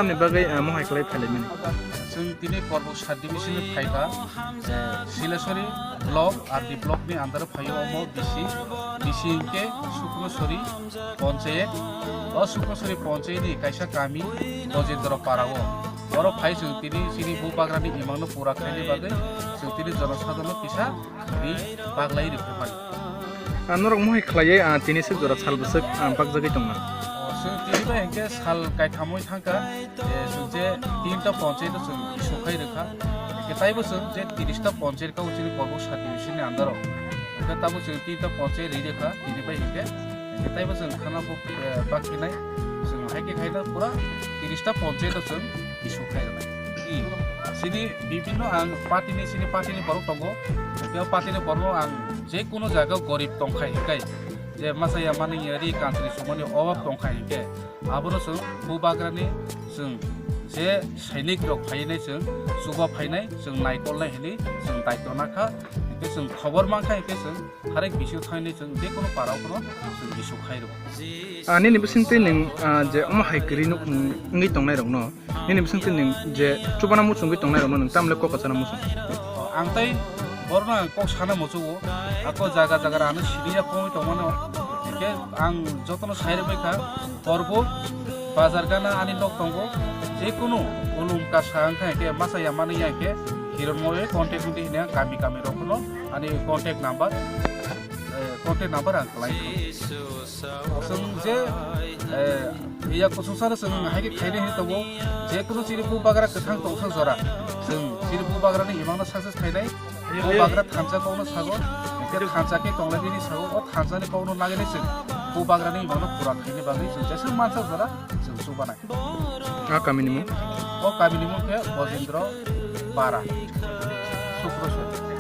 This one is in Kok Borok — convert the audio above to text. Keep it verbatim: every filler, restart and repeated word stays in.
Ni bagwi, ah, mohai khlai phailaimani. Chwng tini Korbuk sub division ni phaikha, eh, Sileswari block, R D block ni under o phaio omo bisi, bisi hinkhe Suknoswari ponchayet, o Suknoswari ponchayet ni kaisa kami Bojendra Para o. Oro phai chwng tini chini Bubagra ni imang no pura khaini bagwi chwng tini jonosadhar no kisa ri baglai ri phai mani. Ah, norok mohai khlaiwi, ah, tini swk jora sal bwswk, ah, bakjagwi tongna? Oh, chwng tini bai hinkhe sal kaithamwi thangkha, eh, chwng je tinta ponchayat o chwng issue khai rwkha. Hinkhe taibo chwng je tiris ta ponchayat kha o chini Korbuk sub division ni under o. Hinkhe tabo chwng tinta ponchayat ri rwkha, tini bai hinkhe. Hinkhe taibo chwng khana bo, eh, bakhinai. Chwng hai khe khaina pura tiris ta ponchayat o chwng issue khai rwnai. I, chini bibhinno ang party ni, chini party ni borok tongo. Hinkhe o party ni borok no ang je kuno jaga o gorib tongkhai hinkhe, je masa ya mani ya ri kantri sumani obab tongkhai hinkhe, abono chwng Bubagra ni chwng je sainik rok phainai chwng chuba phainai chwng naikolnai hinwi chwng daityo nakha. Hinkhe chwng khobor mankha hinkhe chwng harek bisio thainai chwng je kuno para o kuno chwng issue khai rw. Ah, nini bisingtwi nwng, ah, je omo hai kwrwi nuk wngwi tongnai rokno, nini bisingtwi nwng je chubana muchungwi tongnai rokno nwng tamle kok kwchana muchung? Ang tei borno ang kok sana muchungo, ako jaga jaga ano siniya kongwi tongmano, hinkhe ang jotono sai rwbaikha, Korbuk bazar gana ani nok tongo, je kunu ulum kasa wngkha hinkhe masa ya mani ya hinkhe Hiron Moe contact wngdi hini ang kami kami rokno ani contact number, eh, contact number ang khlai. Chwng je, eh, iya kuchuk sano chwng hai khe khainai hinwi tongo, je kunu chini Bubagra kwthang tongthok jora, chwng chini Bubagra ni imang no success khainai, Bubagra thansa kok no sago, hinkhe thansa khe tonglai nini sago, o thansa ni kok no nagini chwng Bubagra ni imang no pura khainai bagwi chwng jeswk mansa jora chwng chubanai. A kami ni mung? O kami ni mung khe Bojendra Para, Sukroswari.